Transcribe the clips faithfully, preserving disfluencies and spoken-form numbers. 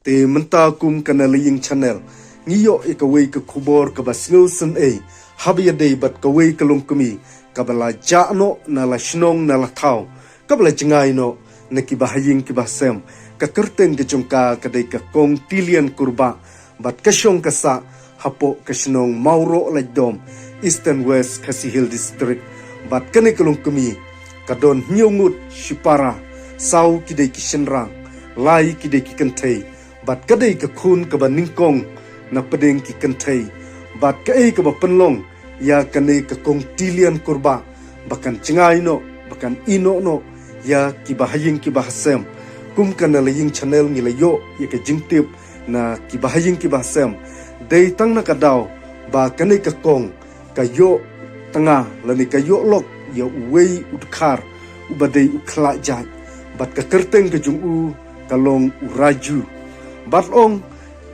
Te mynta kum ka Naleying Channel, ngi ïoh ïa kawei ka khubor kaba sngewsynei, haba ïadei bad kawei ka longkmie, kaba la jah noh na la shnong na la thaw, kaba la jngai noh na kiba ha ïing kiba ha sem, ka kyrteng ka jong ka ka dei ka Kong Tilian Kurbah, bad ka shong ka sah hapoh ka shnong Mawroh Laitdom, Eastern West Khasi Hills District, bad kane ka longkmie, ka don hynñiew ngut shipara, saw ki dei ki shynrang, lai ki dei ki kynthei, bad ka dei ka khun kaba nyngkong na pdeng ki kynthei, bad kaei kaba pynlong ïa kane ka Kong Tilian Kurbah, ba kan jngai noh, ba kan ïehnoh noh ïa kiba ha ïing kiba ha sem. Kum ka Naleying Channel ngi la ïoh ïa ka jingtip na kiba ha ïing kiba ha sem. Dei tang na ka daw ba kane ka kong ka ïoh tnga lane ka ïoh lok ïa uwei u dkhar uba dei u khlad jait, bad ka kyrteng ka jong u ka long u Raju. Bad ong,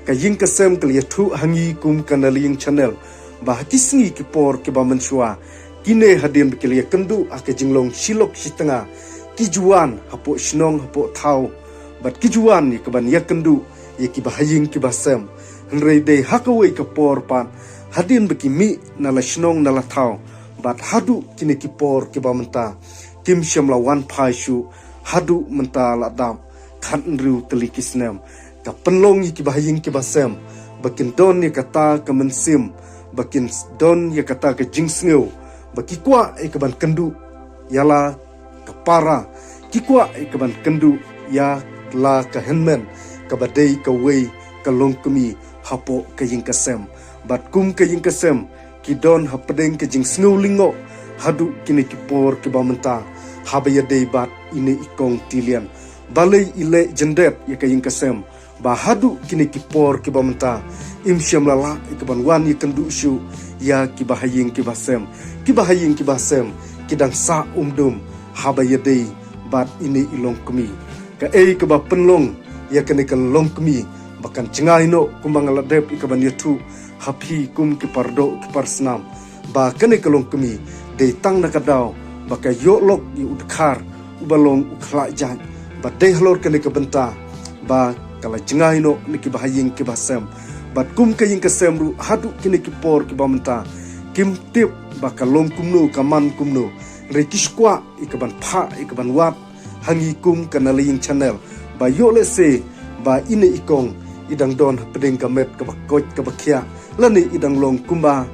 ka ïing ka sem ka la ïathuh ha ngi kum ka Naleying Channel, ba ha ki sngi ki por kiba mynshuwa, kine hadien ba ki la ïakynduh ha ka jinglong shi lok shi tnga, ki ju wan hapoh shnong hapoh thaw, bad ki ju wan ïa kaban ïakynduh ïa kiba ha ïing kiba ha sem. Hynrei dei ha kawei ka por pat, hadien ba ki mih na la shnong na la thaw, bad haduh kine ki por kiba mynta, kim shym la wan phai shuh, haduh mynta la dap khathynriew tylli ki snem. Ka pynlong ïa kiba ha ïing kiba ha sem ba kin don ïa kata ka mynsiem, ba kin don ïa kata ka jingsngew, ba ki kwah ïa kaban kynduh ïa la ka para, ki kwah ïa kaban kynduh ïa la ka hynmen, kaba dei kawei ka longkmie hapoh ka ïing ka sem. Bad kum ka ïing ka sem, ki don hapdeng ka jingsngew lyngngoh haduh kine ki por kiba mynta, haba ïadei bad ine i Kong Tilian. Balei i leh jyndet ïa ka ïing ka sem, ba haduh kine ki por kiba mynta, im shym la lah ïa kaban wan ïakynduh shuh ïa kiba ha ïing kiba ha sem. Kiba ha ïing kiba ha sem ki dang sah um dum haba ïadei bad ine i longkmie. Kaei kaba pynlong ïa kane ka longkmie ba kan jngai noh, kumba nga la dep ïa kaban ïathuh ha phi kum ki pardoh ki parsnam, ba kane ka longkmie dei tang na ka daw ba ka ïoh lok ïa u dkhar uba long u khlad jait, bad dei halor kane ka bynta ba ka la jngai noh na kiba ha ïing kiba ha sem. Bad kum ka ïing ka sem ruh haduh kine ki por kiba mynta, kim tip ba ka long kumno, ka man kumno. Hynrei ki shu kwah ïa kaban phah, ïa kaban wad ha ngi kum ka Naleying Channel, ba ïoh lehse ba ine i kong i dang don hapdeng ka met kaba koit kaba khiah, lane i dang long kumba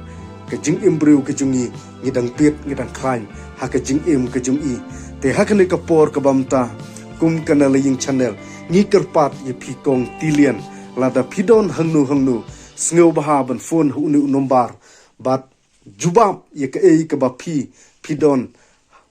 ka jingim briew ka jong ngi, ngi dang bit, ngi dang khlaiñ ha ka jingim ka jong i. Te ha kane ka por kaba mynta, kum ka Naleying Channel, ngi kyrpad ïa phi Kong Tilian, lada phi don hangno hangno, sngewbha ban phone ha une u nombar, bad jubab ïa kaei kaba phi, phi don.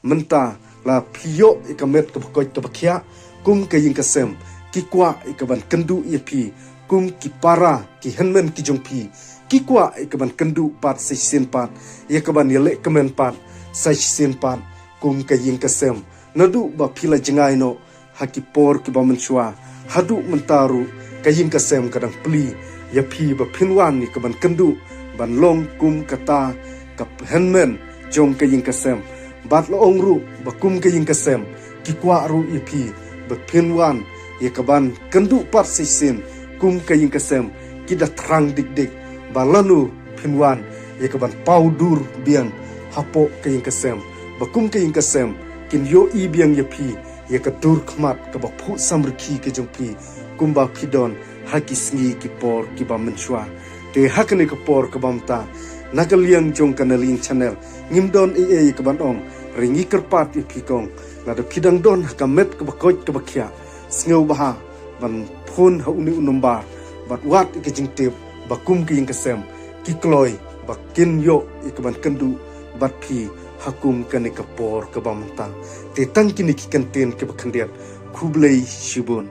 Mynta la phi ïoh ïa ka met kaba koit kaba khiah, kum ka ïing ka sem ki kwah ïa kaban kynduh ïa phi, kum ki para ki hynmen ki jong phi ki kwah ïa kaban kynduh pat sa shisien pat, ïa kaban ïaleh kmen pat sa shisien pat, kum ka ïing ka sem. Naduh ba phi la jngai noh ha ki por kiba mynshuwa, haduh mynta ruh ka ïing ka sem ka dang plie ïa phi ba phin wan ïa kaban kynduh, ban long kum kata ka hynmen jong ka ïing ka sem. Bad la ong ruh ba kum ka ïing ka sem ki kwah ruh ïa phi ba phin wan ïa kaban kynduh pat sa shisien, kum ka ïing ka sem ki da thrang dik dik ba lano phin wan ïa kaban paw dur biang hapoh ka ïing ka sem, ba kum ka ïing ka sem kin ïohi biang ïa phi ïa ka dur khmat kaba phuh samrkhie ka jong phi, kumba phi don ha ki sngi ki por kiba mynshuwa. Te ha kane ka por kaba mynta, na ka liang jong ka Naleying Channel, ngim don ei ei kaban ong, hynrei ngi kyrpad ïa phi Kong, lada phi dang don ha ka met kaba koit kaba khiah, sngewbha ban phone ha une u nombar, bad wad ïa ka jingtip ba kum ka ïing ka sem ki kloi ba kin ïoh ïa kaban kynduh bad phi ha kum kane ka por kaba mynta. Te tang kine ki kyntien kiba khyndiat, khublei shibun.